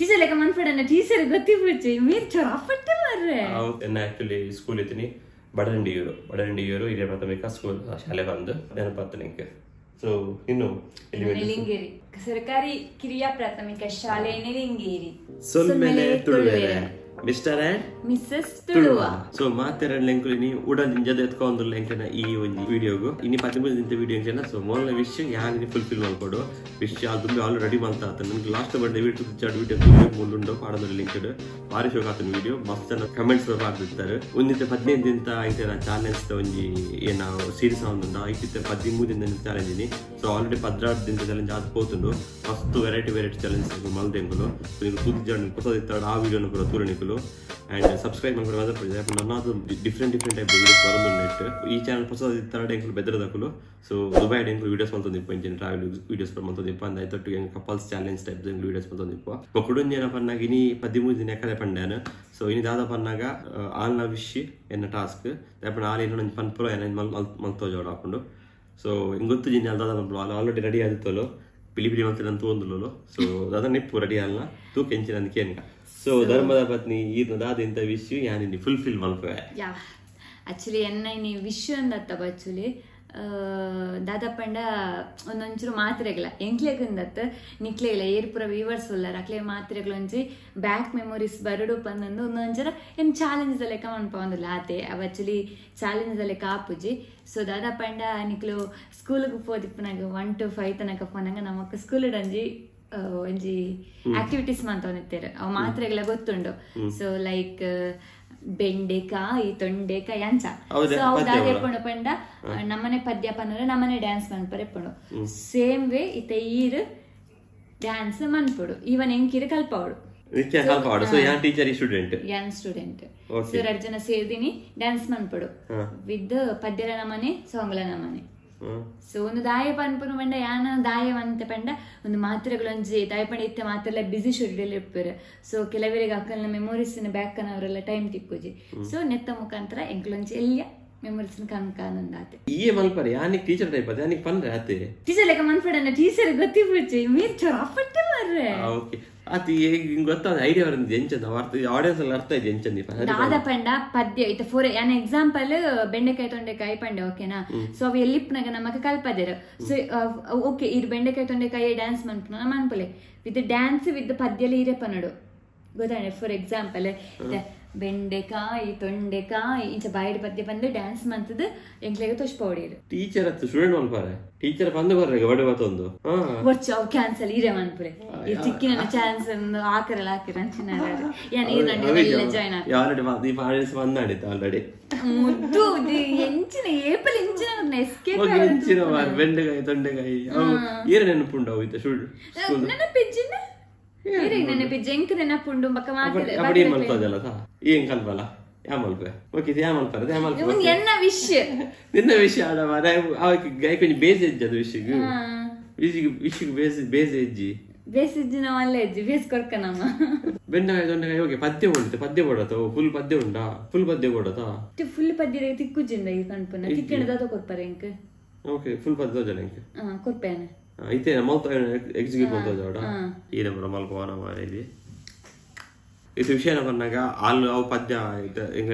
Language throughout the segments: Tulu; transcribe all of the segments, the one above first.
ಟೀಚರ್ ಲೆಕ್ಕ ಮನ್ಪಡನ ಟೀಚರ್ ಗೊತ್ತಿಪುಚ್ಚಿ ಮೀರ್ ಚೊರಪಟ್ಟೆ ಮಾರ್ರೆ. ಎನ್ನ ಆಕ್ಚುಲಿ ಸ್ಕೂಲ್ ಇತ್ತೀನಿ ಬಡಂಡಿಯೂರು ಹಿರಿಯ ಪ್ರಾಥಮಿಕ ಸ್ಕೂಲ್ ಶಾಲೆ ಬಂದು ನೆನಪಾತು ನಿಂಗೆ. ಸೊ ಇನ್ನು ನೆಲಿಂಗೇರಿ ಸರ್ಕಾರಿ ಕಿರಿಯ ಪ್ರಾಥಮಿಕ ಶಾಲೆ ನೆಲಿಂಗೇರಿ. ಸೊಲ್ಮೆಲೆ ತುಳುವೆರೆ mister and missus Tuluva. So ಮಾತೆರಡ್ ಲೆಂಕುಲು ನೀ ಉಡಲ್ ಜಿಂಜದ ಎತ್ಕೊಂದು ಲೆಂಕನ ಈ ಒಂಜಿ ವಿಡಿಯೋಗು ಇನಿ 13 ದಿನದ ವಿಡಿಯೋ ಅಂಚನ. ಸೊ ಮೊದಲ ವಿಶ್ ಯಾನ್ ಫುಲ್ಫಿಲ್ ಮಲ್ಪೊಡು ವಿಶ್ ಆಲ್ ತುಂಬಿ ಆಲ್ ರೆಡಿ ಮಲ್ತ ಆತ ನನ್ಗೆ ಲಾಸ್ಟ್ ಬಂದ ವಿಡಿಯೋ ತುಚ್ಚಾಡ್ ವಿಡಿಯೋ ತುಂಬಿ ಮುಳ್ಳುಂಡು ಪಾಡದ ಲಿಂಕ್ಡ್ ಬಾರಿ ಶೋಕ್ ಆತನ ವಿಡಿಯೋ ಮಸ್ತ್ ಜನ ಕಮೆಂಟ್ಸ್ ಪಾಡ್ದಿರ್ತಾರೆ. ಒಂದಿತ್ತೆ 15 ದಿನದ ಇಂಚನ ಚಾಲೆಂಜ್ ಒಂಜಿ ಏನ ಸೀರೀಸ್ ಆವೊಂದುಂಡು ಐಕಿತ್ತೆ 13 ದಿನದ ಚಾಲೆಂಜ್ ಇನಿ. ಸೊ ಆಲ್ರೆಡಿ 16 ದಿನದ ಚಾಲೆಂಜ್ ಆದ್ ಪೋತುಂಡು. ಮಸ್ತ್ ವೆರೈಟಿ ವೆರೈಟಿ ಚಾಲೆಂಜ್ ಮಲ್ದೆಂಕುಲು. ಸೊ ನೀವು ತುಚ್ಚಾಡ್ ಪೊಸದಿತ್ತಾಡ ಆ ವಿಡಿಯೋನ ಪೂರ ತೂರಣಿಕುಲು. ಅಂಡ್ ಸಬ್ಸ್ಕ್ರೈಬ್ ಮಾಡ್ಕೊಂಡು ನನ್ನಾದು ಡಿಫ್ರೆಂಟ್ ಡಿಫ್ರೆಂಟ್ ಟೈಪ್ ವಿಡಿಯೋಸ್ ಬರೋದು ನೆಟ್ ಈ ಚಾನಲ್ ಹೊಸದಿತ್ತರ ಎಂಕುಲು ಬೆದರದಕುಲು. ಸೊ ದುಬೈ ಎಂಕುಲು ವಿಡಿಯೋಸ್ ಮಲ್ತೊಂದಿಪ್ಪ ಇಂಚಿನ ಟ್ರಾವೆಲ್ ವಿಡಿಯೋಸ್ ಮಲ್ತೊಂದಿಪ್ಪ ಅಂದ್ ಐತೊಟ್ಟಿಗೆ ಕಪಲ್ಸ್ ಚಾಲೆಂಜ್ ಟೈಪ್ ಎಂಕುಲು ವಿಡಿಯೋಸ್ ಮಲ್ತೊಂದಿಪ್ಪ. ಬೊಕ್ಕ ಏನ ಪನ್ನಾಗ ಇನಿ 13 ದಿನ ಕಲೆ ಪಂಡ್ಯಾನ. ಸೊ ಇನಿ ದಾದ ಪನ್ನಾಗ ಆಲ್ನ ವಿಶ್ ಎನ್ನ ಟಾಸ್ಕ್ ದಾಪಣ ಆಲ್ ಏನೋ ಪನ್ಪುರ ಏನ ಮಲ್ತೋಜೋಡ ಹಾಕೊಂಡು. ಸೊ ಹಿಂಗೆ ಗೊತ್ತು ಜಿನ್ನಿ ಅಲ್ಲಿ ದಾದ ಪನ್ಪುಲು ಆಲ್ ಆಲ್ರೆಡಿ ರೆಡಿ ಆದಿತ್ತಲು ಪಿಲಿ ಪಿಲಿ ಮಲ್ತ ನಂತು ತೋಂದುಲೋ. ಸೊ ದಾದ ನಿಪ್ಪು ರೆಡಿ ಅಲ್ಲ ತೂಕ ಎಂಚಿನ ಅಂದ್ಕೇನ್ಕ. ಸೊ ಧರ್ಮದ ಪತ್ನಿ ಈರ್ನ ದಾದ ಇಂತ ವಿಶ್ ಯಾನ್ ಫುಲ್ಫಿಲ್ ಮಲ್ಪುವೆ. ಯಾ ಆಕ್ಚುಲಿ ಎನ್ನ ಇನಿ ವಿಶ್ ಅಂದತ್ತವ ಆಕ್ಚುಲಿ ದಾದ ಪಂಡ ಒಂದೊಂಚೂರು ಮಾತ್ರೆಗಳ ಎಂಕ್ಲೆಗುಂದತ್ತ ನಿಕ್ಲೆಗಳ ಏರ್ ಪೂರ ವೀವರ್ಸ್ ಉಲ್ಲಾರ ಅಕ್ಲೆ ಮಾತ್ರೆಗಳೊಂಜಿ ಬ್ಯಾಕ್ ಮೆಮೊರೀಸ್ ಬರಡು ಪಂದಂದು ಒಂದೊಂಚರ ಏನು ಚಾಲೆಂಜ್ ಲೆಕ್ಕ ಮನ್ಪ ಒಂದಿಲ್ಲ ಆತೆ ಅವ ಆಕ್ಚುಲಿ ಚಾಲೆಂಜ್ ಲೆಕ್ಕ ಆಪುಜಿ. ಸೊ ದಾದ ಪಂಡ ನಿಕ್ಲು ಸ್ಕೂಲ್ಗೆ ಪೋದಿಪ್ಪನಾಗ 1 to 5 ತನಕ ಪೋನಾಗ ನಮಕ್ ಸ್ಕೂಲ್ ಒಂಜಿ ಒಂಜಿ ಆಕ್ಟಿವಿಟೀಸ್ ಮಂತೊಂದಿತ್ತೇರು ಅವು ಮಾತ್ರೆಗಳ ಗೊತ್ತುಂಡು. ಸೊ ಲೈಕ್ ಬೆಂಡೆಕಾಯಿ ತೊಂಡೆಕಾಯಿ ಅಂಚ. ಸೊ ಅವು ದಾದ ಎಪ್ಪುಂಡು ಪಂಡ ನಮ್ಮನೆ ಪದ್ಯ ಪನ್ನರೆ ನಮ್ಮನೆ ಡ್ಯಾನ್ಸ್ ಮನ್ಪರೆ ಎಪ್ಪುಂಡು. ಸೇಮ್ ವೇ ಇತ್ತ ಈರ್ ಡ್ಯಾನ್ಸ್ ಮನ್ಪೊಡು ಈವನ್ ಎಂಕಿರು ಕಲ್ಪವಡು. ಯಾನ್ ಸ್ಟೂಡೆಂಟ್. ಸೊ ಎರಡು ಜನ ಸೇರ್ದಿನಿ ಡ್ಯಾನ್ಸ್ ಮನ್ಪೊಡು ವಿತ್ ಪದ್ಯಲ ನಮ್ಮನೆ ಸಾಂಗ್ಲ ನಮ್ಮನೆ. ಸೊ ಒಂದು ದಾಯ ಪನ್ಪುನು ಪಂಡ ಯಾನ ದಾಯ ಅಂತ ಪಂಡ ಒಂದು ಮಾತ್ರೆಗಳೊಂಜಿ ದಾಯ ಪಂಡ ಇತ್ತೆ ಮಾತ್ರೆಲ್ಲ ಬಿಸಿ ಶೆಡ್ಯೂಲ್ ಇರ್ಪೇರು. ಸೊ ಕೆಲವರಿಗೆ ಅಕ್ಕಲ್ನ ಮೆಮೊರೀಸ್ ಬ್ಯಾಕ್ ಅವರೆಲ್ಲ ಟೈಮ್ ತಿಕ್ಕುಜಿ. ಸೊ ನೆತ್ತ ಮುಖಾಂತರ ಎಂಕ್ಲೊಂಜಿ ಎಲ್ಲಿಯ ಮೆಮೊರೀಸ್ ಕನ್ಕಾನಂದಾತೆ. ಈ ಮಲ್ಪರೆ ಯಾನಿಗೆ ಟೀಚರ್ ಟೈಪ್ ಅದೇ ಯಾನಿಗೆ ಪನ್ರೆ ಆತೆ ಟೀಚರ್ ಲೆಕ್ಕ ಮನ್ಪಡನ ಟೀಚರ್ ಗೊತ್ತಿಪುಚ್ಚಿ ಮೀರ್ ಚೊರಪಟ್ಟೆ ಮಾರ್ರೆ. ಓಕೆ ಆತಿ ಹಿಂಗ್ ಗೊತ್ತಾದ ಐಡಿಯಾ ಬರಂದು ಎಂಚಂದ ಆಡಿಯನ್ಸ್ ಎಲ್ಲ ಅರ್ಥ ಇದೆ ಎಂಚಂದಿ ದಾದ ಪಂಡ ಪದ್ಯ ಇತ್ತ ಫೋರ್ ಯಾನ್ ಎಕ್ಸಾಂಪಲ್ ಬೆಂಡೆಕಾಯಿ ತೊಂಡೆಕಾಯಿ ಪಂಡೆ ಓಕೆನಾ. ಸೊ ಅವು ಎಲ್ಲಿಪ್ಪನಾಗ ನಮಕ್ ಕಲ್ಪದೇರು. ಸೊ ಓಕೆ ಇರ್ ಬೆಂಡೆಕಾಯಿ ತೊಂಡೆಕಾಯಿ ಡ್ಯಾನ್ಸ್ ಮನ್ಪುನ ನಮ್ಮ ಅನ್ಪಲೆ ವಿತ್ ಡ್ಯಾನ್ಸ್ ವಿತ್ ಪದ್ಯಲ ಈರೆ ಪನ್ನಡು ಗೊತ್ತಾಂಡೆ. ಫಾರ್ ಎಕ್ಸಾಂಪಲ್ ಬೆಂಡೆಕಾಯಿ ತೊಂಡೆಕಾಯಿ ಇಂಚ ಬಾಯಿಡ್ ಪದ್ಯ ಬಂದು ಡ್ಯಾನ್ಸ್ ಮಂತದ ಎಂಕ್ಲೆಗ ತೋಷ್ಪೌಡಿರು. ಟೀಚರ್ ಹತ್ತು ಸ್ಟೂಡೆಂಟ್ ಮನ್ಪಾರೆ ಟೀಚರ್ ಬಂದು ಬರ್ರೆ ಬಡ ಬತ್ತೊಂದು ವರ್ಚ ಅವು ಕ್ಯಾನ್ಸಲ್ ಈರೆ ಮನ್ಪುರೆ ಈ ಚಿಕ್ಕಿನ ಚಾನ್ಸ್ ಹಾಕರಲ್ಲ ಹಾಕಿರ ಅಂಚಿನ ಜಾಯ್ನ್ ಆಲ್ರೆಡಿ ಆಡಿಯನ್ಸ್ ಬಂದಾಡಿತ್ತು ಆಲ್ರೆಡಿ ಮುದ್ದು ಎಂಚಿನ ಏಪಲ್ ಇಂಚಿನ ಎಸ್ಕೇಪ್ ಎಂಚಿನ ಬೆಂಡೆಕಾಯಿ ತೊಂಡೆಕಾಯಿ ಏರ ನೆನಪುಂಡು ಅವು ಇತ್ತ ಸ್ಟೂಡೆಂಟ್ ನೆನಪಿಜ್ಜಿನ ನೆನಪಿಜ್ಜಿ ಎಂಕ್ ನೆನಪುಂಡು ಬೊಕ್ಕ ಮಾತ್ರ ಮಲ್ಪದಲ್ಲ ಏನ್ ಕಲ್ಪಲ್ಲ ಯಾ ಮಲ್ಪೆ ಓಕೆ ಯಾ ಮಲ್ಪರೆ ಯಾ ಮಲ್ಪೆ ಎನ್ನ ವಿಶ್ ನಿನ್ನ ವಿಷಯ ಆಡ ಮಾರ್ರೆ ಅವಕ್ಕೆ ಗಾಯ ಕೊಂಚ ಬೇಸ್ ಎಜ್ಜಿ ಅದು ವಿಶ್ಗೆ ವಿಶ್ಗೆ ವಿಶ್ಗೆ ಬೇಸ್ ಬೇಸ್ ಎಜ್ಜಿ ಬೇಸ್ ಎಜ್ಜಿ ನಾವು ಅಲ್ಲೇ ಎಜ್ಜಿ ಬೇಸ್ ಕೊರ್ಕ ನಮ್ಮ ಬೆಂಡೆಕಾಯಿ ತೊಂಡೆಕಾಯಿ ಓಕೆ ಪದ್ಯ ಉಂಟು ಪದ್ಯ ಕೊಡತ ಫುಲ್ ಪದ್ಯ ಉಂಟಾ ಫುಲ್ ಪದ್ಯ ಕೊಡತಾ ಫುಲ್ ಪದ್ಯ ತಿಕ್ಕುಜಿಂದ ಈ ಕಣ್ಪುನ ತಿಕ್ಕಣದಾದ ಕೊರ್ಪರೆ ಎಂಕ್ ಓಕೆ ಫುಲ್ ಪದ್ಯ ತೋಜಲ ಎಂಕ್ ಕೊರ್ಪೇನೆ ಇತ್ತೆ ಮಲ್ತ ಎಕ್ಸಿಕ್ಯೂಟ್ ಮಲ್ತ ಜಾಡ ಈ ನಂಬರ್ ಮಲ್ಪವನ ಮಾರೆ ಇದು ವಿಷಯ ಪನ್ನಾಗ ಆಲ್ ಅವು ಪದ್ಯ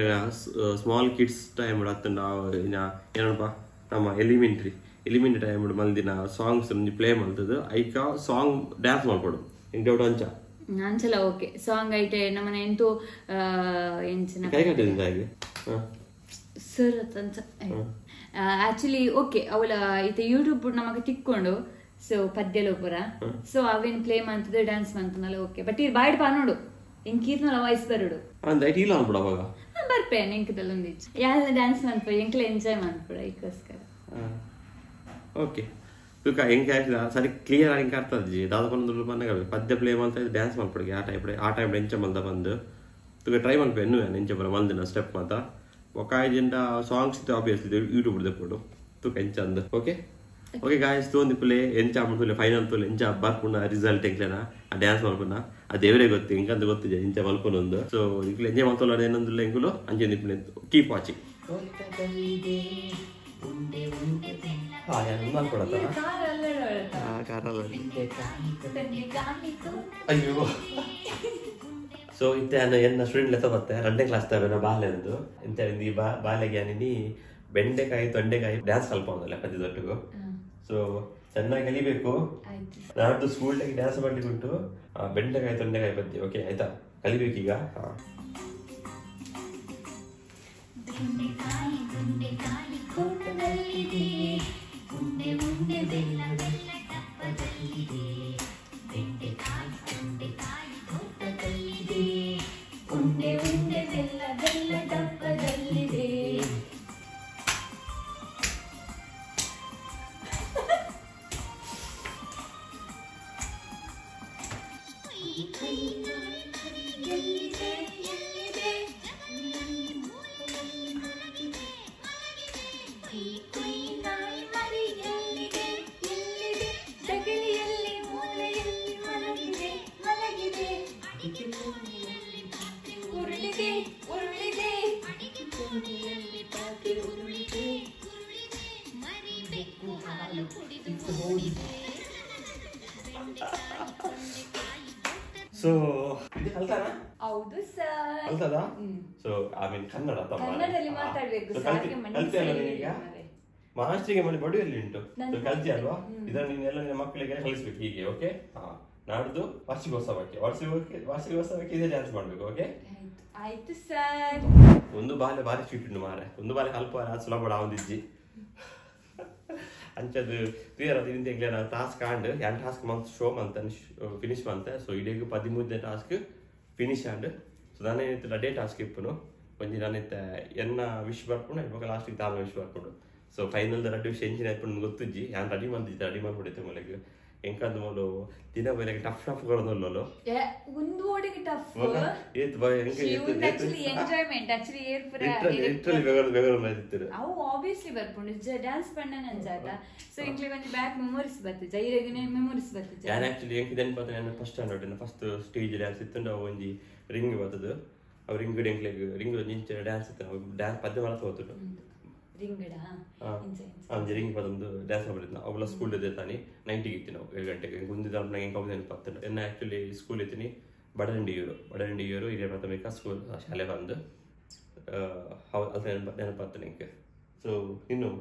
ಸ್ಮಾಲ್ ಕಿಡ್ಸ್ ಟೈಮ್ ಅತ್ತಂಡ ಏನಪ್ಪ ನಮ್ಮ ಎಲಿಮೆಂಟ್ರಿ ಎಲಿಮೆಂಟ್ರಿ ಟೈಮ್ ಮಲ್ದಿನ ಸಾಂಗ್ಸ್ ಪ್ಲೇ ಮಲ್ತದ ಐಕ ಸಾಂಗ್ ಡ್ಯಾನ್ಸ್ ಮಲ್ಪೊಡು ಎಂಕ್ ಡೌಟ್ ಅಂಚ ಅಂಚಲ ಓಕೆ ಸಾಂಗ್ ಐಟೆ ನಮ್ಮನೆ ಎಂತೂ ಎಂಚಿನ ಕೈ ಕಟ್ಟಿದ ಹಾಗೆ ಸರ್ ಅಂಚ ಆಕ್ಚುಲಿ ಓಕೆ ಅವಳ ಇತ್ತೆ ಯೂಟ್ಯೂಬ್ ನಮಗೆ ತಿಕ್ಕೊಂಡು ಸೊ ಪದ್ಯಲ ಪೂರ ಸೊ ಅವೇನ್ ಪ್ಲೇ ಮಂತದ ಡ್ಯಾನ್ಸ್ ಮಂತನಲ್ಲ ಓಕೆ ಬಟ್ ಈ ಬಾಯ್ಡ್ ಪಾನೋಡು ಎಂಕೀರ್ನಲ ವಾಯ್ಸ್ ಬರಡು ಅಂದ ಐಟ್ ಇಲ್ಲ ಅನ್ಬಿಡು ಅವಾಗ ಬರ್ಪೇನೆ ಎಂಕದಲ್ಲ ಒಂದಿಚ್ಚು ಯಾರೆಲ್ಲ ಡ್ಯಾನ್ಸ್ ಮನ್ಪ ಎಂಕ್ಲ ಎಂಜಾಯ್ ಮನ್ಪುಡ ಐಕೋಸ್ಕರ. ಓಕೆ ತುಕ ಎಂಕ ಸರಿ ಕ್ಲಿಯರ್ ಆಗಿ ಅರ್ಥ ಅಜ್ಜಿ ದಾದ ಪನ್ನೊಂದು ಪನ್ನಗ ಪದ್ಯ ಪ್ಲೇ ಮಲ್ತ ಡ್ಯಾನ್ಸ್ ಮಲ್ಪಡಿಗೆ ಆ ಟೈಪ್ ಎಂಚ ಮಲ್ತ ಬಂದು ತುಕ ಟ್ರೈ ಮಲ್ಪ ಎನ್ನು ಎಂಚ ಬರ ಮಲ್ದಿನ ಸ್ಟೆಪ್ ಮಾತ ಒಕಾಯ್ಜಿಂದ ಸಾಂಗ್ಸ್ ಇತ್ತು ಆಬ್ವಿಯಸ್ಲಿ ಯೂಟ್ಯೂಬ್ ದೆಪ್ಪಡು ತುಕ ಎಂಚ ಅಂದ ಓಕೆ ಓಕೆ ಗಾಯ್ಸ್ ತೋಂದಿ ಪುಲೆ ಎಂಚ ಆಪುಂಡು ಫೈನಲ್ ತೋಲೆ ಎಂಚ ಬರ್ಪುಂಡ ರಿಸಲ್ಟ್ ಎಂಕ್ಲೆನ ಆ ಡ್ಯಾನ್ಸ್ ಮಲ್ಪುನ ಆ ದೇವರೇ ಗೊತ್ತು ಎಂಕಂತ ಗೊತ್ತಿದೆ ಎಂಚ ಮಲ್ಪುನೊಂದು. ಸೊ ಇಂಕ್ಲೆ ಎಂಜಾಯ್ ಮಲ್ತೊಲ್ಲ ಏನೊಂದು ಎಂಕುಲು ಅಂಚೆ ನಿಪ್ಪುನೆ ಕೀಪ್ ವಾಚಿಂಗ್. ಉಂಡೆ ಉಂಡೆ ಬೆಲ್ಲ. ಹಾ ಯಾನ್ ಮಾಡ್ಕೊಡತ್ತ ಕಾರ್ ಅಲ್ಲ ಹಾ ಕಾರ್ ಅಲ್ಲ ಅಯ್ಯೋ ಸೊ ಇತ್ತೆ ಎನ್ನ ಸ್ಟೂಡೆಂಟ್ ಲೆತ್ತ ಬತ್ತೆ 2ನೇ ಕ್ಲಾಸ್ ತವೆ ಬಾಲೆಂದು ಇಂತ ಈ ಬಾಲೆಗೆ ನೀ ಬೆಂಡೆಕಾಯಿ ತೊಂಡೆಕಾಯಿ ಡ್ಯಾನ್ಸ್ ಕಲ್ಪ ಒಂದಲ್ಲ ಪದ್ಯ ದೊಡ್ಡಗು ಸೊ ಚೆನ್ನಾಗಿ ಕಲಿಬೇಕು ನಾಡ್ದು ಸ್ಕೂಲ್ ಡ್ಯಾನ್ಸ್ ಮಾಡ್ಲಿಕ್ಕೆ ಉಂಟು ಬೆಂಡೆಕಾಯಿ ತೊಂಡೆಕಾಯಿ ಪದ್ಯ ಓಕೆ ಆಯ್ತಾ ಕಲಿಬೇಕೀಗ ಸೊ ಇದು ಕಲ್ತಾನ ಹೌದು ಸರ್ ಕಲ್ತದ ಸೊ I mean Kannada ಕನ್ನಡದಲ್ಲಿ ಮಾತಾಡಬೇಕು ಕಲ್ತಿ ಅಲ್ಲ ನೀನೀಗ ಮಾಸ್ಟರಿಗೆ ಮನೆ ಬಡಿಯಲ್ಲಿ ಉಂಟು ಕಲ್ತಿ ಅಲ್ವಾ ಇದನ್ನ ನೀನೆಲ್ಲ ನಿನ್ನ ಮಕ್ಕಳಿಗೆ ಕಲಿಸ್ಬೇಕು ಹೀಗೆ ಓಕೆ ಹಾ ನಾಡ್ದು ವಾರ್ಷಿಕೋತ್ಸವಕ್ಕೆ ವಾರ್ಷಿಕೋತ್ಸವಕ್ಕೆ ಇದೇ ಡ್ಯಾನ್ಸ್ ಮಾಡ್ಬೇಕು ಓಕೆ ಆಯ್ತು ಸರ್ ಒಂದು ಬಾಲೆ ಬಾರಿ ಸ್ವೀಟ್ ಉಂಟು ಮಾರೆ ಒಂದು ಬಾಲೆ ಅಲ್ಪ ಸುಲಭ ಒಂದಿಜ್ಜಿ ಅಂಚದು ತುಯರ್ ಅದು ಇಂದ ಟಾಸ್ಕ್ ಆಂಡ್ ಯಾನ್ ಟಾಸ್ಕ್ ಮಂತ್ ಶೋ ಮಂತ್ ಫಿನಿಶ್ ಮಂತ ಸೊ ಇಡೀ 13ನೇ ಟಾಸ್ಕ್ ಫಿನಿಶ್ ಆಂಡ್ ಸೊ ನಾನೇ ಅಡೇ ಟಾಸ್ಕ್ ಇಪ್ಪನು ಒಂಜಿ ನಾನಿತ್ತ ಎನ್ನ ವಿಶ್ ಬರ್ಪುಂಡು ಇವಾಗ ಲಾಸ್ಟಿಗೆ ತಾನ ವಿಶ್ ಬರ್ಪುಂಡು ಸೊ ಫೈನಲ್ ರಡ್ಡು ವಿಶ್ ಎಂಜಿನ್ ಆಯ್ಪುಂಡು ಗೊತ್ತುಜ್ಜಿ ಯಾನ್ ರೆಡಿ ಮಂತಿದ್ದೆ ರೆಡಿ ಮಾಡ್ಬಿಡಿತ್ತು ಮೊಲೆಗ್ ಎಂಕಂದು ಮೊಲು ದಿನ ಬೆಲೆಗೆ ಟಫ್ ಟಫ್ ಕೊಡೋದಲ್ಲೋ ಒಂದು ಓಡಿಗೆ ಟಫ್ ಏತ್ ಬಾಯ್ ಎಂಕ ಆಕ್ಚುಲಿ ಎಂಜಾಯ್ಮೆಂಟ್ ಆಕ್ಚುಲಿ ಏರ್ ಪುರ ಲಿಟರಲಿ ಬೆಗರ್ ಬೆಗರ್ ಮಾಡಿತ್ತು ಅವು ಆಬ್ವಿಯಸ್ಲಿ ಬರ್ಪುಂಡು ಡ್ಯಾನ್ಸ್ ಪಣ್ಣ ನಂಜಾತ ಸೊ ಇಂಕ್ಲೆ ಒಂಜಿ ಬ್ಯಾಕ್ ಮೆಮೊರೀಸ್ ಬತ್ತು ಜೈರೆಗನೆ ಮೆಮೊರೀಸ್ ಬತ್ತು ಯಾನ್ ಆಕ್ಚುಲಿ ಎಂಕ then ಪತ್ತ ನಾನು first standard first stage dance ಇತ್ತು ಅವು ಒಂಜಿ ರಿಂಗ್ ಬತ್ತದು ಅವು ರಿಂಗ್ ಎಂಕ್ಲೆಗ್ ರಿಂಗ್ ಒಂಜಿ ಡ್ಯಾನ್ಸ್ ಇತ್ತು ಅವು ಡ್ಯಾನ್ಸ್ ಪದ್ಯ ಮಾಡತ್ತ ಹೋಗ್ತುಂಡು ರಿಂಗಡ ಒಂಜಿ ರಿಂಗ್ ಪದೊಂದು ಡ್ಯಾನ್ಸ್ ಮಾಡ್ಬಿಟ್ಟು ಅವೆಲ್ಲ ಸ್ಕೂಲ್ ಇದೆ ತಾನಿ 90ಗೆ ಇತ್ತು ನಾವು 7 ಗಂಟೆಗೆ ಒಂದು ನಂಗೆ ಹೆಂಗೆ ನೆನಪು ಎನ್ನ ಆ್ಯಕ್ಚುಲಿ ಸ್ಕೂಲ್ ಇತ್ತೀನಿ ಬಡರಂಡಿಯೂರು ಹಿರಿಯ ಪ್ರಾಥಮಿಕ ಸ್ಕೂಲ್ ಶಾಲೆ ಬಂದು ಅದು ನೆನಪಾಗ್ತದೆ ನಿಂಗೆ ಸೊ ಇನ್ನು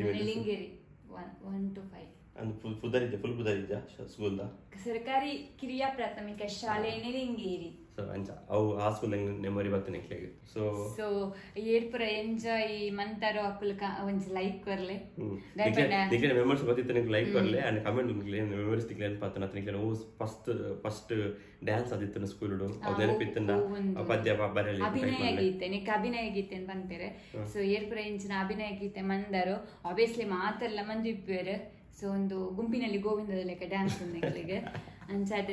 ನೆಲ್ಲಿಂಗೇರಿ 1 to 5 ಅಂದ್ ಪುದರಿದ್ದೆ ಫುಲ್ ಪುದರಿದ್ದ ಸ್ಕೂಲ್ದ ಸರ್ಕಾರಿ ಕಿರಿಯ ಪ್ರಾಥಮಿಕ ಶಾಲೆ ನೆಲ್ಲಿಂಗೇರಿ ಸೊ ಅಂಚ ಅವು ಆ ಸ್ಕೂಲ್ ನಂಗೆ ಮೆಮೊರಿ ಬರ್ತದೆ ನಿಂಗೆ ಸೊ ಸೊ ಏರ್ಪುರ ಎಂಜಾಯ್ ಮಂತಾರೋ ಅಕುಲ್ ಒಂಜಿ ಲೈಕ್ ಬರ್ಲೆ ನಿಂಗೆ ಮೆಮೊರೀಸ್ ಬತ್ತಿತ್ತು ನಿಂಗೆ ಲೈಕ್ ಬರ್ಲೆ ಅಂಡ್ ಕಮೆಂಟ್ ನಿಂಗೆ ಮೆಮೊರೀಸ್ ತಿಕ್ಲೆ ನೆನಪಾತ ನಿಂಗೆ ಓ ಫಸ್ಟ್ ಫಸ್ಟ್ ಡ್ಯಾನ್ಸ್ ಅದಿತ್ತು ಸ್ಕೂಲ್ ಅವು ನೆನಪಿತ್ತಂಡ ಪದ್ಯ ಬರಲಿ ಅಭಿನಯ ಗೀತೆ ನಿಕ್ ಅಭಿನಯ ಗೀತೆ ಅಂತ ಅಂತಾರೆ ಸೊ ಏರ್ಪುರ ಇಂಚಿನ ಅಭಿನಯ ಗೀತೆ ಮಂದಾರೋ ಆಬ್ವಿಯಸ್ಲಿ ಮಾತೆಲ್ಲ ಮಂದಿ ಇಪ್ಪೇರು ಸೊ ಒಂದು ಗುಂಪಿನಲ್ಲಿ ಗೋವಿಂದದ ಲೆಕ್ಕ ಡ್ಯಾನ್ಸ್ ಎಂಕ್ಲೆಗ್ ಅಂಚಾದ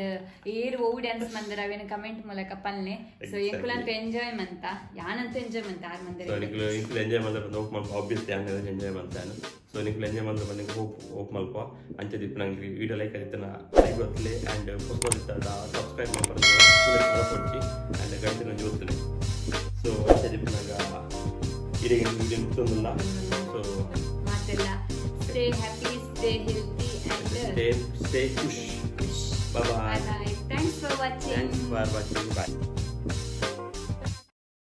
ಏರು ಒವು ಡ್ಯಾನ್ಸ್ ಮಂದರ ಅವೇನ ಕಮೆಂಟ್ ಮೂಲಕ ಪಲ್ನೆ ಸೊ ಎಂಕುಲಂತ ಎಂಜಾಯ್ ಮಂತ ಯಾನಂತ ಎಂಜಾಯ್ ಮಂತ ಆರ್ ಮಂದರ ಸೊ ನಿಕ್ಲು ಇಂಕ್ಲು ಎಂಜಾಯ್ ಮಂದ ಬಂದು ಹೋಪ್ ಮಲ್ಪ ಆಬ್ವಿಯಸ್ಲಿ ಯಾನ್ ಎಂಜಾಯ್ ಮಂತಾನು ಸೊ ನಿಕ್ಲು ಎಂಜಾಯ್ ಮಂದ ಬಂದು ಹೋಪ್ ಹೋಪ್ ಮಲ್ಪ ಅಂಚ ದಿಪ್ಪ ನಂಗೆ ವಿಡಿಯೋ ಲೈಕ್ ಆದಿತ್ತನ ಲೈಕ್ ಗೊತ್ತಲೆ ಅಂಡ್ ಪೊಸ ಸಬ್ಸ್ಕ್ರೈಬ್ ಮಲ್ಪೊಡ್ಚಿ ಅಂಡ್ ಗಂಟೆ ನಂಜಿ ಗೊತ್ತಲೆ ಸೊ ಅಂಚ ದಿಪ್ಪ ನಂಗ ಇಡೀ ವಿಡಿಯೋ ಮುಕ್ತೊಂದುಲ್ಲ ಸೊ ಮಾತೆಲ್ಲ stay happy, stay healthy and stay kush. Bye bye. Bye bye. Thanks for watching. Thanks for watching. Bye.